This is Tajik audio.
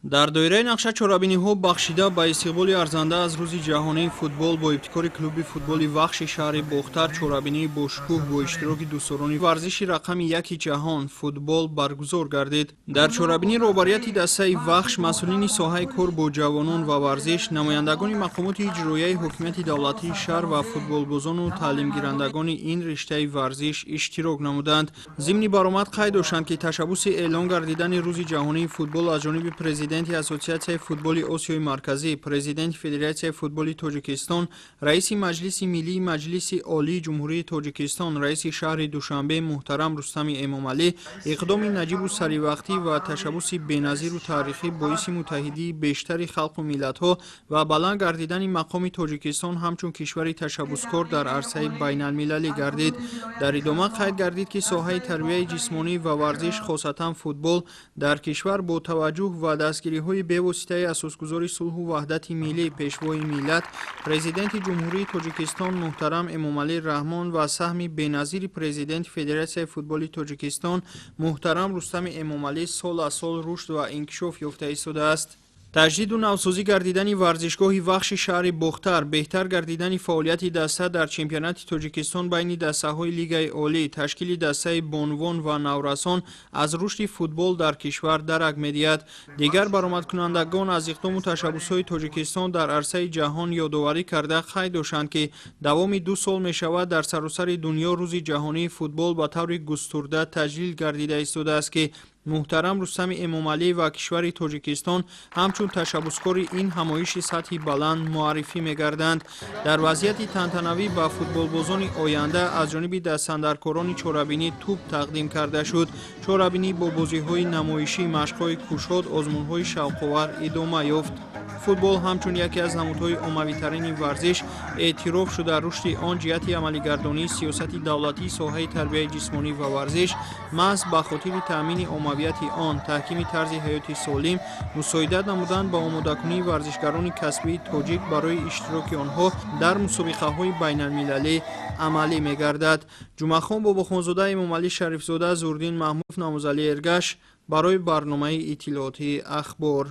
Дар доираи нақша чорабиниҳо, бахшида ба истиқболи арзанда аз Рӯзи ҷаҳонии футбол, бо ибтикори клуби футболи «Вахши» шаҳри Бохтар чорабинии бошукӯҳ бо иштироки дӯстдорони варзиши рақами яки ҷаҳон, футбол, баргузор гардид. Дар чорабинӣ роҳбарияти дастаи «Вахш», масъулини соҳаи кор бо ҷавонон ва варзиш, намояндагони мақомоти иҷроияи ҳокимияти давлатии шаҳр ва футболбозону таълимгирандагони ин риштаи варзиш иштирок намуданд. Зимни баромад қайд доштанд, ки ташаббуси эълон гардидани Рӯзи ҷаҳонии футбол аз ҷониби президенти Ассотсиатсияи футболи Осиёи Марказӣ, президенти Федератсияи футболи Тоҷикистон, раиси Маҷлиси Миллии Маҷлиси Олии Ҷумҳурии Тоҷикистон, раиси шаҳри Душанбе муҳтарам Рустами Эмомалӣ иқдоми наҷибу саривақтӣ ва ташаббуси беназиру таърихӣ, боиси муттаҳидии бештари халқу миллатҳо ва баланд гардидани мақоми Тоҷикистон ҳамчун кишвари ташаббускор дар арсаи байналмилалӣ гардид. Дар идома қайд гардид, ки соҳаи тарбияи ҷисмонӣ ва варзиш, хосатан футбол, дар кишвар бо таваҷҷӯҳ ва дастгириҳои бевоситаи асосгузори сулҳу ваҳдати миллӣ, Пешвои миллат, Президенти Ҷумҳурии Тоҷикистон муҳтарам Эмомалӣ Раҳмон ва саҳми беназири президенти Федератсияи футболи Тоҷикистон муҳтарам Рустами Эмомалӣ сол аз сол рушд ва инкишоф ёфта истодааст. Таҷдиду навсозӣ гардидани варзишгоҳи «Вахши» шаҳри Бохтар, беҳтар гардидани фаъолияти даста дар чемпионати Тоҷикистон байни дастаҳои Лигаи олӣ, ташкили дастаи бонувон ва наврасон аз рушди футбол дар кишвар дарак медиҳад. Дигар баромадкунандагон аз иқдому ташаббусҳои Тоҷикистон дар арсаи ҷаҳон ёдоварӣ карда, қайд доштанд, ки давоми 2 сол мешавад, дар саросари дунё Рӯзи ҷаҳонии футбол ба таври густурда таҷлил гардида истодааст, ки муҳтарам Рустами Эмомалӣ ва кишвари Тоҷикистон ҳамчун ташаббускори ин ҳамоиши сатҳи баланд муаррифӣ мегарданд. Дар вазъияти тантанавӣ ба футболбозони оянда аз ҷониби дастандаркорони чорабинӣ тӯб тақдим карда шуд. Чорабинӣ бо бозиҳои намоишӣ, машқҳои кушод, озмунҳои шавқовар идома ёфт. Футбол ҳамчун яке аз намудҳои оммавитарини варзиш эътироф шуда, рушди он ҷиҳати амалигардонии сиёсати давлатии соҳаи тарбияи ҷисмонӣ ва варзиш, маҳз ба хотири таъмини оммавияти он, таҳкими тарзи ҳаёти солим, мусоидат намудан ба омодакунии варзишгарони касбии тоҷик барои иштироки онҳо дар мусобиқаҳои байналмилалӣ амалӣ мегардад. Ҷумъахон Бобохонзода, Эмомалӣ Шарифзода, Зурдин Маҳмудов, Намозалӣ Эргаш барои барномаи иттилоотии «Ахбор».